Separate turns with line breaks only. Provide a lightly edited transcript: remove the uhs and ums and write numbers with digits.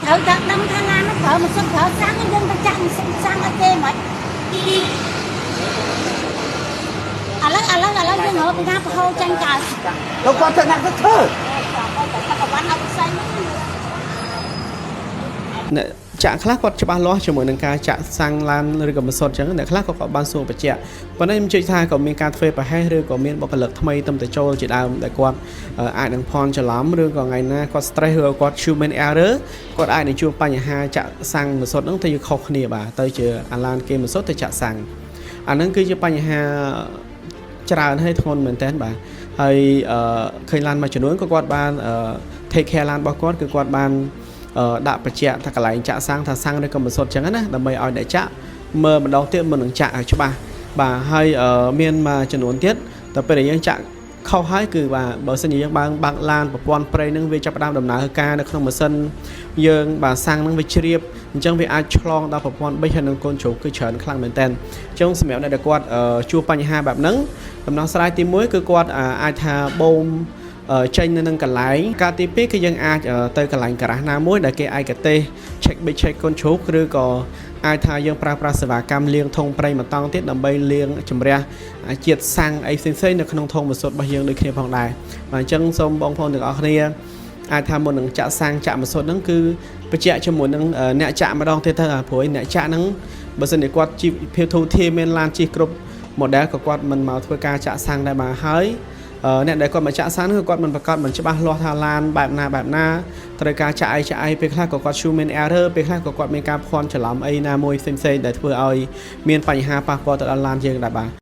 ត្រូវតែដឹងថាឡានហ្នឹងប្រើម៉ាស៊ីនប្រើសាំងយើងទៅចាក់ម៉ាស៊ីនសាំងឲ្យគេមិនឥឡូវយើងរកពីណាប្រហូរចាញ់កើត
ទៅគាត់ទៅណាទៅធ្វើ
តែទឹកអវ៉ាន់ឲ្យផ្សេងហ្នឹង
អ្នកចាក់ខ្លះគាត់ច្បាស់លាស់ជាមួយនឹងការចាក់សាំងឡានឬក៏ម៉ាស៊ុតអញ្ចឹងអ្នកខ្លះក៏គាត់បានសួរបញ្ជាក់ប៉ុន្តែខ្ញុំជឿថាក៏មានការធ្វើប្រហែសឬក៏មានបុគ្គលិកថ្មីទំទៅចូលជាដើមដែលគាត់អាចនឹងភ័ន្តច្រឡំឬក៏ថ្ងៃណាគាត់ stress ឬក៏គាត់ human error គាត់អាចនឹងជួបបញ្ហាចាក់សាំងម៉ាស៊ុតហ្នឹងទៅជាខុសគ្នាបាទទៅជាអាឡានគេម៉ាស៊ុតទៅចាក់សាំងអាហ្នឹងគឺជាបញ្ហាច្រើនហើយធ្ងន់មែនតើបាទហើយឃើញឡានមួយចំនួនក៏គាត់បានtake care ឡានរបស់គាត់គឺគាត់បាន ដាក់បញ្ជាក់ថាកន្លែងចាក់សាំងថាសាំងឬក៏ម៉ាស៊ុតចឹងណាដើម្បីឲ្យអ្នកចាក់មើលម្ដងទៀតមុននឹងចាក់ឲ្យច្បាស់បាទហើយមានមួយចំនួនទៀតតែពេលដែលយើងចាក់ខុសហើយគឺបាទបើសិនជាយើងបើកឡានប្រព័ន្ធប្រេងហ្នឹងវាចាប់ផ្ដើមដំណើរការនៅក្នុងម៉ាស៊ីនយើងបាទសាំងហ្នឹងវាជ្រាបអញ្ចឹងវាអាចឆ្លងដល់ប្រព័ន្ធប៊ិចហើយនឹងកូនជ្រូកគឺច្រើនខ្លាំងមែនតើអញ្ចឹងសម្រាប់អ្នកដែលគាត់ជួបបញ្ហាបែបហ្នឹងដំណោះស្រាយទី1គឺគាត់អាចថាបូម ចេញនៅនឹងកន្លែងការទី2គឺយើងអាចទៅកន្លែងការ៉ាស់ណាមួយដែលគេឯកទេស check ប៊ិច check កូនជ្រូកឬក៏អាចថាយើងប្រើប្រាស់សេវាកម្មលាងធុងប្រេងមួយតង់ទៀតដើម្បីលាងជំរះជាតិសាំងអីផ្សេងៗនៅក្នុងធុងម៉ាស៊ូតរបស់យើងដូចគ្នាផងដែរបាទអញ្ចឹងសូមបងប្អូនទាំងអស់គ្នាអាចថាមុននឹងចាក់សាំងចាក់ម៉ាស៊ូតហ្នឹងគឺបញ្ជាក់ជាមួយនឹងអ្នកចាក់ម្ដងទៀតទៅព្រោះអ្នកចាក់ហ្នឹងបើសិនជាគាត់ជីវភាពធូរធារមានឡានជិះគ្រប់ model ក៏គាត់មិនមកធ្វើការចាក់សាំងដែរបាទហើយអ្នកដែលគាត់មកចាក់សាំងគឺគាត់មិនប្រកាសមិនច្បាស់លាស់ថាឡានបែបណាបែបណាត្រូវការចាក់អីចាក់អីពេលខ្លះក៏គាត់ human error ពេលខ្លះក៏គាត់មានការភ័ន្តច្រឡំអីណាមួយផ្សេងៗដែលធ្វើឲ្យមានបញ្ហាប៉ះពាល់ទៅដល់ឡានយើងដែរបាទ។